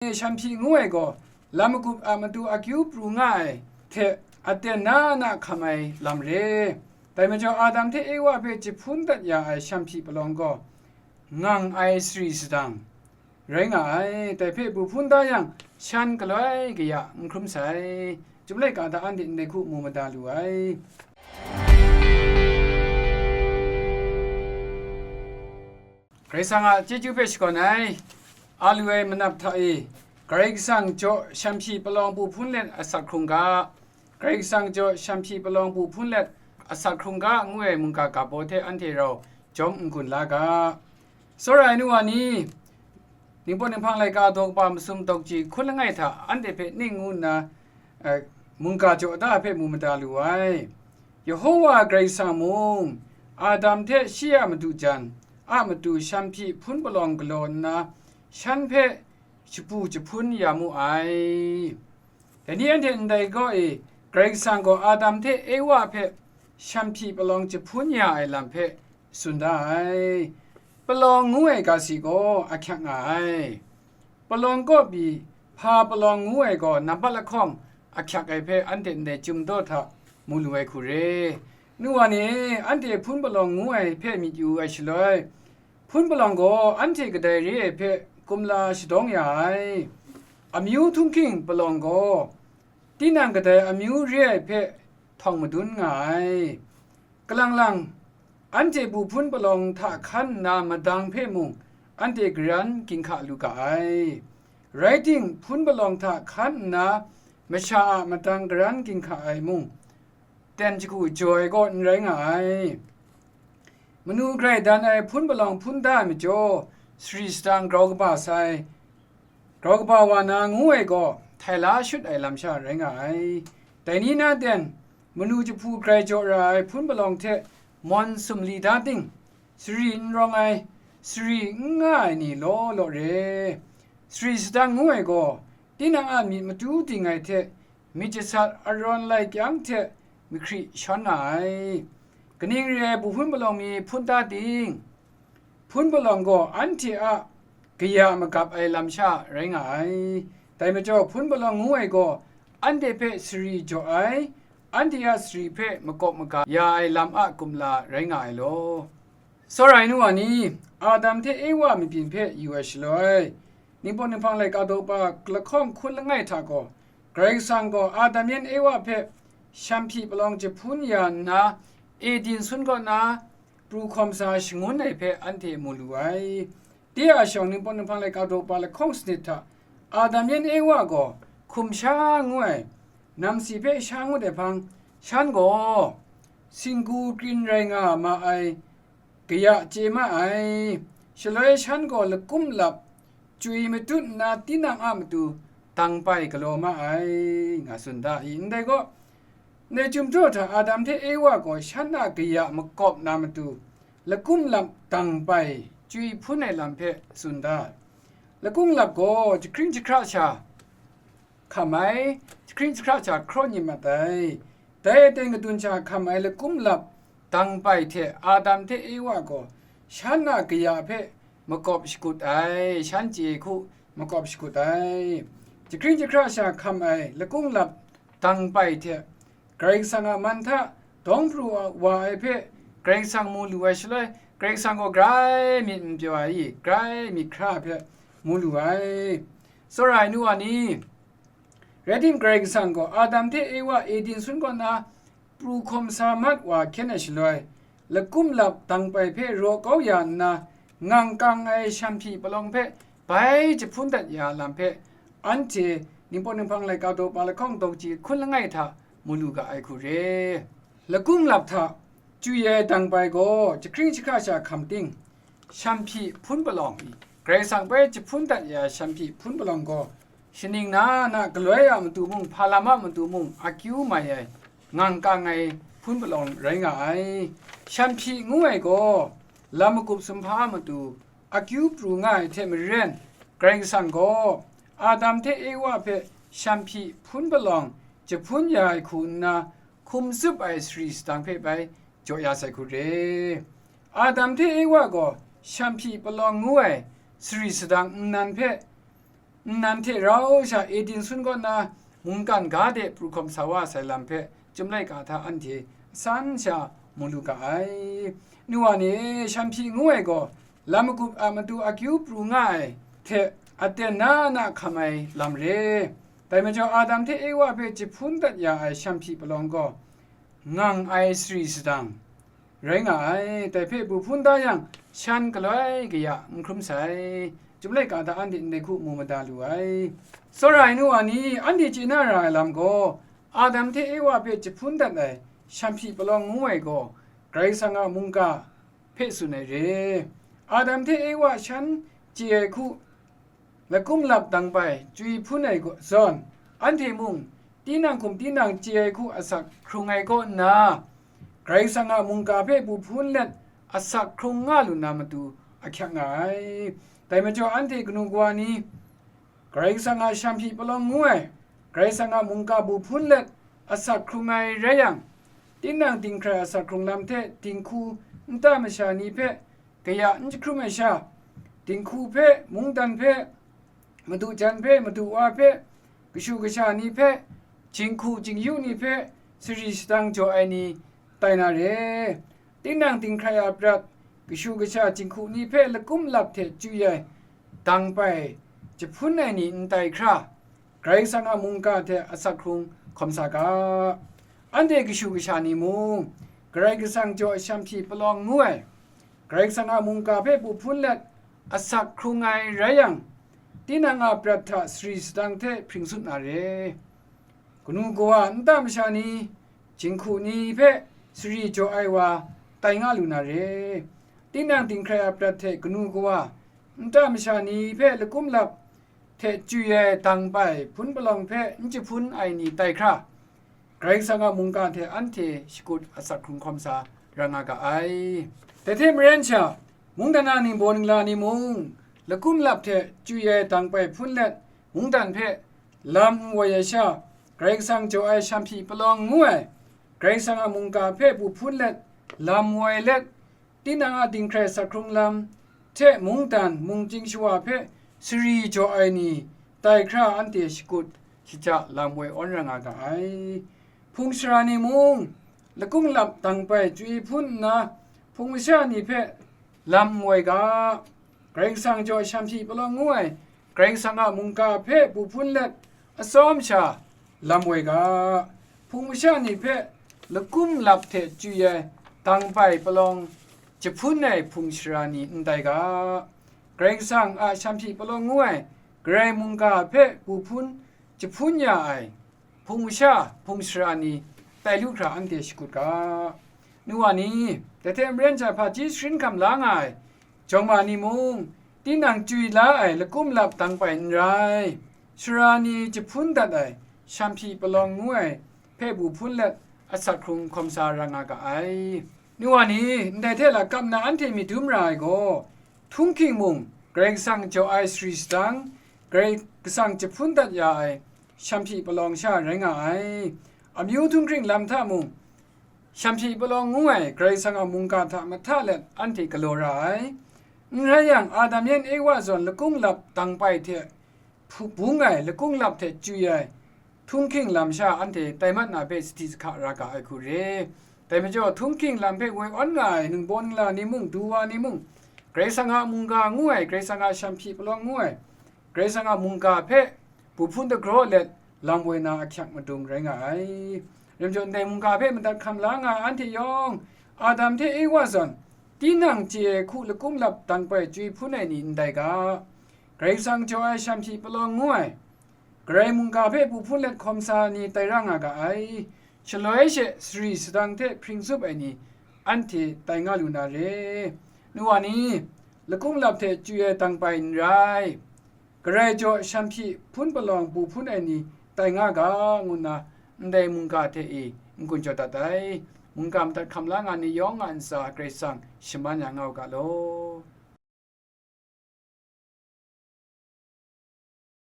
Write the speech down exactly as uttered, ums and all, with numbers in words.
Shanhpyi ngu ai gaw, lam magup a matu akyu pru nga ai hte aten na na hkam ai lam re. Dai majaw, Adam hte Ewa hpe jahpun dat ya ai shanhpyi palawng gaw, ngang ai sari sadang rai nga ai. Dai hpe bu hpun da yang, shan galoi kaya n hkrum sai. Chyum laika hta anhte ndai hku mu mada lu ai. Karai Kasang a chyeju hpe shakawn ai, a lu ai manap hta e, Karai Kasang jaw shanhpyi palawng bu hpun let asak hkrung ga, Karai Kasang jaw shanhpyi palawng bu hpun let asak hkrung ga ngu ai mungga ga baw hte anhte rau jawm n-gun la ga. Tsawra ai nu wa ni, Ningpawt Ninghpang laika daw kaba masum dawk ji hkun langai hta anhte hpe ning ngu nna, eh, mungga jaw da hpe mu mada lu ai. Yehowa Karai Kasang mung, Adam hte shi a madu jan a matu shanhpyi hpun palawng galaw nna, shan hpe shapu jahpun ya mu ai. Dai ni anhte ndai gaw e, Karai Kasang gaw Adam hte Ewa hpe shanhpyi palawng jahpun ya ai lam hpe tsun da ai. Palawng ngu ai ga si gaw ahkyak nga ai. Palawng kaw pyi, hpa palawng ngu ai gaw nampat lahkawng ahkyak ai hpe anhte ndai chyumdaw hta mu lu ai hku re. Nu wa ni e, anhte hpun palawng ngu ai hpe myit yu ai shaloi, hpun palawng gaw anhte kadai re ai hpe kumla shadawng ya ai. Amyu htunghking palawng gaw tinang kadai amyu re ai hpe htawng madun nga ai. Kalang lang, anhte bu hpun palawng hta hkan nna madang hpe mung anhte garan ginhka lu ga ai. Rai ting, hpun palawng hta hkan nna masha a madang garan ginhka ai mung, ten shagu jaw ai kaw n rai nga ai. Manu grai dan ai hpun palawng hpun da ai majaw, sari sadang grau kaba sai, grau kaba wa na ngu ai gaw, htai la shut ai lam sha rai nga ai. Dai ni na ten, manu jahpu grai jaw ra ai hpun palawng hte mawn sumli da ting, sari n rawng ai, sari n nga ai ni law law re. Sari sadang ngu ai gaw, tinang a myit matu ding ai hte, myit jasat arawn lai kyang hte mahkri shawn nga ai. Kaning re ai, bu hpun palawng mi hpun da ting, hpun palawng gaw anhte a kaya magap ai lam sha rai nga ai. Dai majaw, hpun palawng ngu ai gaw anhte hpe sari jaw ai, anhte a sari hpe makawp maga ya ai lam a kumla rai nga ai law. Tsawra ai nu wa ni, Adam hte Ewa mabyin hpe yu ai shaloi, Ningpawt Ninghpang laika daw pa lahkawng hkun langai hta gaw, Karai Kasang gaw Adam yan Ewa hpe shanhpyi palawng jahpun ya nna, Eden sun kaw na pru hkawm sa shangun ai hpe anhte mu lu ai. De a shawng, Ningpawt Ninghpang laika daw pa lahkawng sanit hta, Adam yan Ewa gaw hkum sha ngu ai, namsi hpe sha ngut ai hpang, shan gaw singgu krin rai nga ma ai kaya chye ma ai. Shaloi shan gaw lakum lap, chywi matut nna tinang a matu dang pai galaw ma ai, nga tsun da i? Ndai gaw, ndai chyum jaw hta Adam hte Ewa gaw shan a kaya makawp na matu, lakum lap dang pai chywi hpun ai lam hpe tsun da. Lakum lap gaw jahkring jahkra sha hkam ai, jahkring jahkra sha hkraw nyim mat ai. Dai aten kadun sha hkam ai lakum lap dang pai hte Adam hte Ewa gaw shan a kaya hpe makawp shakut ai, shan chye hku makawp shakut ai. Jahkring jahkra sha hkam ai lakum lap dang pai hte Karai Kasang a man hta dawng pru wa ai hpe Karai Kasang mu lu ai shaloi, Karai Kasang gaw grai myit n pyaw ai i? Grai myit hkra ai hpe mu lu ai. Tsawra ai nu wa ni, rai tim, Karai Kasang gaw Adam hte Ewa Eden sun kaw na pru hkawm sa mat wa hkyen ai shaloi, lakum lap dang pai hpe raw kau ya nna, ngang kang ai shanhpyi palawng hpe bai jahpun dat ya lam hpe, anhte Ningpawt Ninghpang laika daw pa lahkawng dawk ji hkun langai hta mu lu ga ai hku re. Lakum lap hta chyu ai dang bai gaw jahkring jahkra sha hkam ting, shanhpyi hpun palawng i, Karai Kasang bai jahpun dat ya ai shanhpyi hpun palawng gaw, shaning na na galoi a matu mung, hpa lam a matu mung, akyu mai ai, ngang kang ai hpun palawng rai nga ai. Shanhpyi ngu ai gaw, lam magup sumhpa a matu akyu pru nga ai hte maren, Karai Kasang gaw Adam hte Ewa hpe shanhpyi hpun palawng jahpun ya ai hku nna, hkum tsup ai sari sadang hpe bai jaw ya sai hku re. Adam hte Ewa gaw shanhpyi palawng ngu ai sari sadang nnan hpe nnan hte rau sha Eden sun kaw na mungkan ga de pru hkawm sa wa sai lam hpe, Chyum laika hta anhte asan sha mu lu ga ai. Nu wa ni, shanhpyi ngu ai gaw, lam magup a matu akyu pru nga ai hte aten na na hkam ai lam re. Dai majaw, Adam hte Ewa hpe jahpun dat ya ai shanhpyi palawng gaw, ngang ai sari sadang rai nga ai. Dai hpe bu hpun da yang, shan galoi kaya n hkrum sai. Chyum laika hta anhte ndai hku mu mada lu ai. Tsawra ai nu wa ni, anhte chye na ra ai lam gaw, Adam hte Ewa hpe jahpun dat ai shanhpyi palawng ngu ai gaw, Karai Kasang a mungga hpe tsun ai re. Adam hte Ewa shan chye ai hku lakum lap dang bai chywi hpun ai zawn, anhte mung tinang hkum tinang chye ai hku asak hkrung ai kaw nna, Karai Kasang a mungga hpe bu hpun let asak hkrung nga lu na matu ahkyak nga ai. Dai majaw, anhte kanu kawa ni, Karai Kasang a shanhpyi palawng ngu ai, Karai Kasang a mungga bu hpun let asak hkrung ai rai yang, tinang dinghkrai asak hkrung lam hte dinghku nta masha ni hpe kaya n jahkrum ai sha, dinghku hpe, mungdan hpe, madu jan hpe, madu wa hpe, kashu kasha ni hpe, jinghku jingyu ni hpe, sari sadang jaw ai ni tai na re. Tinang dinghkrai a prat, kashu kasha jinghku ni hpe lakum lap hte chyu ai, dang bai jahpun ai ni n tai hkra, Karai Kasang a mungga hte asak hkrung hkawm sa ga. Anhte kashu kasha ni mung, Karai Kasang jaw shanhpyi palawng ngu ai, Karai Kasang a mungga hpe bu hpun let asak hkrung ai rai yang, tinang a prat hta sari sadang hte hpring sut na re. Kanu kawa nta masha ni, jinghku ni hpe sari jaw ai wa tai nga lu na re. Tinang dinghkrai a prat hte kanu kawa nta masha ni hpe lakum lap hte chyu ai dang bai hpun palawng hpe n jahpun ai ni tai hkra, Karai Kasang a mungga hte anhte shakut asak hkrung hkawm sa ra nga ga ai. Dai hte maren sha, mungdan a ningbaw ningla ni mung, lakum lap hte chyu ai dang bai hpun let, mungdan hpe lam n woi ai sha, Karai Kasang jaw ai shanhpyi palawng ngu ai, Karai Kasang a mungga hpe bu hpun let, lam woi let, tinang a dinghkrai asak hkrung lam hte mungdan mungchying shawa hpe sari jaw ai ni tai hkra, anhte shakut shaja lam woi awn ra nga ga ai. Hpung sara ni mung, lakum lap dang bai chyu hpun nna, hpung masha ni hpe lam n woi ga. Karai Kasang jaw shanhpyi palawng ngu ai, Karai Kasang a mungga hpe bu hpun let, atsawm sha lam woi ga. Hpung masha ni hpe lakum lap hte chyu ai dang bai palawng jahpun ai hpung sara ni n tai ga. Karai Kasang a shanhpyi palawng ngu ai, Karai mungga hpe bu hpun jahpun ya ai, hpung masha, hpung sara ni tai lu hkra anhte shakut ga. Nu wa ni, dai hte maren sha hpaji sharin hkam la nga ai, jawng ma ni mung, tinang chyu la ai lakum lap dang bai n rai, sara ni jahpun dat ai shanhpyi palawng ngu ai hpe bu hpun let asak hkrung hkawm sa ra nga ga ai. Nu wa ni, ndai hte lakap na anhte myit dum ra ai gaw, htunghking mung, Karai Kasang jaw ai sari sadang, Karai Kasang jahpun dat ya ai shanhpyi palawng sha rai nga ai. Amyu htunghking lam hta mung, shanhpyi palawng ngu ai Karai Kasang a mungga hta mahta let anhte galaw ra ai. N rai yang, Adam yan Ewa zawn lakum lap dang bai hte hpu-, bung ai, lakum lap hte chyu ai, htunghking lam sha anhte tai mat na hpe sadi sahka ra ga ai hku re. Dai majaw, htunghking lam hpe woi awn nga ai ningbaw ningla ni mung, du wa ni mung, Karai Kasang a mungga ngu ai, Karai Kasang a shanhpyi palawng ngu ai, Karai Kasang a mungga hpe bu hpun dagraw let lam woi na ahkyak madung rai nga ai. Rai majaw, ndai mungga hpe madat hkam la nga ai anhte yawng, Adam hte Ewa zawn, tinang chye ai hku lakum lap dang bai chyu hpun ai ni n tai ga. Karai Kasang jaw ai shanhpyi palawng ngu ai, Karai mungga hpe bu hpun let hkawm sa ni tai ra nga ga ai. Shaloi she sari sadang hte hpring tsup ai ni anhte tai nga lu na re. Nu wa ni, lakum lap hte chyu ai dang bai n rai, Karai jaw shanhpyi hpun palawng bu hpun ai ni tai nga ga, ngu nna ndai mungga hte e n-gun jaw dat ai. Mungga madat hkam la nga ni yawng a ntsa Karai Kasang shaman ya nga u ga law.